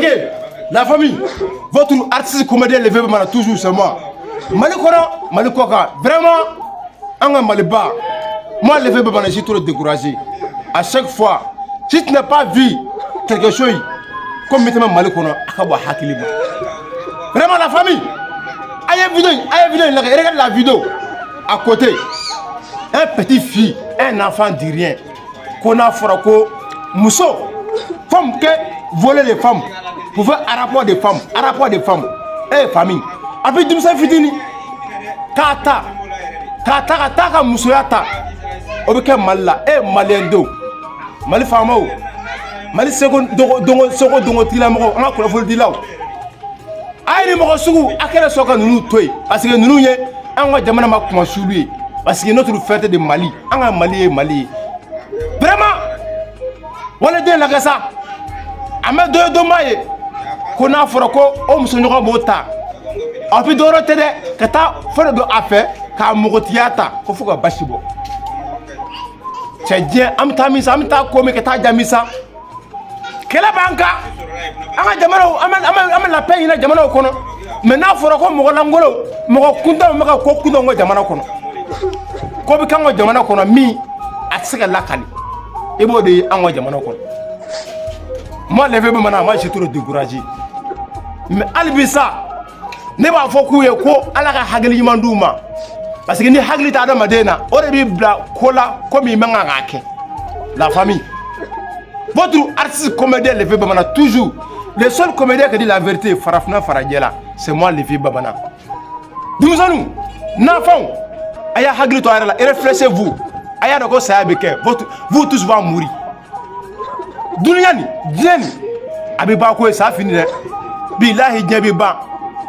Ok, la famille, votre artiste comédien levé Bamana toujours, c'est moi. Mali kɔnɔ, Mali kɔ kan, vraiment, an ka Maliba, moi levé Bamana, je suis trop découragé. À chaque fois, si tu n'as pas vu quelque chose comme maintenant Mali kɔnɔ, a ka bɔ hakili ma. Vraiment la famille, a ye vidéo, a ye vidéo in lajɛ, regarde la vidéo. À côté, un petit fille, un enfant dit rien. Ko n'a fɔra ko muso, femme que voler les femmes pour faire un rapport de femmes, un rapport de femmes. Eh famille, a bɛ denmisɛn fitinin k'a ta, k'a ta ka taa ka musoya ta, o bɛ kɛ Mali la. E maliyɛn denw, Mali faamaw, Mali seko dongo seko dongo tigilamɔgɔw, an ka kunnafonidilaw, a ye nin mɔgɔ sugu a kɛra sɔn ka ninnu to yen, parce que ninnu ye an ka jamana ma kuma sulu ye, parce que notre fierté de Mali, an ka Mali ye Mali ye. Vraiment, waliden lajɛ sa, a ma dɔ ye donba ye ko n'a fɔra ko o musoɲɔgɔn b'o ta, a bɛ dɔwɛrɛ tɛ dɛ, ka taa fɛn dɔ don a fɛ k'a mɔgɔtigiya ta ko fo ka basi bɔ. Cɛ, diɲɛ, an bɛ taa min sa, an bɛ taa ko min ka taa ja min sa, kɛlɛ b'an kan, an ka jamanaw, an bɛ la paix ɲini jamanaw kɔnɔ, mais n'a fɔra ko mɔgɔ lankolon, mɔgɔ kuntanw bɛ ka ko kuntanw ka jamana kɔnɔ, ko bɛ k'an ka jamana kɔnɔ min a tɛ se ka lakali, i b'o de ye an ka jamana kɔnɔ. Moi levé Bamana, moi je suis trop découragé, mais hali bi sa, ne b'a fɔ k'u ye ko Ala ka hakili ɲuman d'u ma, parce que ni hakili tɛ adamaden na, o de b'i bila ko la ko min man kan k'a kɛ. La famille, votre artiste comédien Levé Bamana toujours, le seul comédien qui dit la vérité farafinna farajɛ la, c'est moi Levé Bamana. Denmisɛnninw nafanw, a y'a hakili to a yɛrɛ la, réfléchissez-vous, a y'a dɔn ko saya bɛ kɛ, votre vous tous va mourir. Dunuya nin, diɲɛ nin, a bɛ ban ko ye, ça fini dɛ. Bilahi, diɲɛ bɛ ban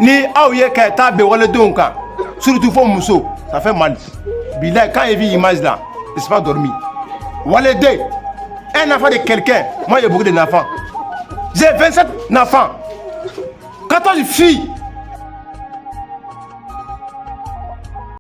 ni aw ye ka taa bɛn waledenw kan, surtout fo muso, ça fait mal. Bilahi, quand il vit image là, il pas dormir. Waleden, un enfant de quelqu'un, moi j'ai beaucoup d'enfants, j'ai 27 enfants, 14 filles.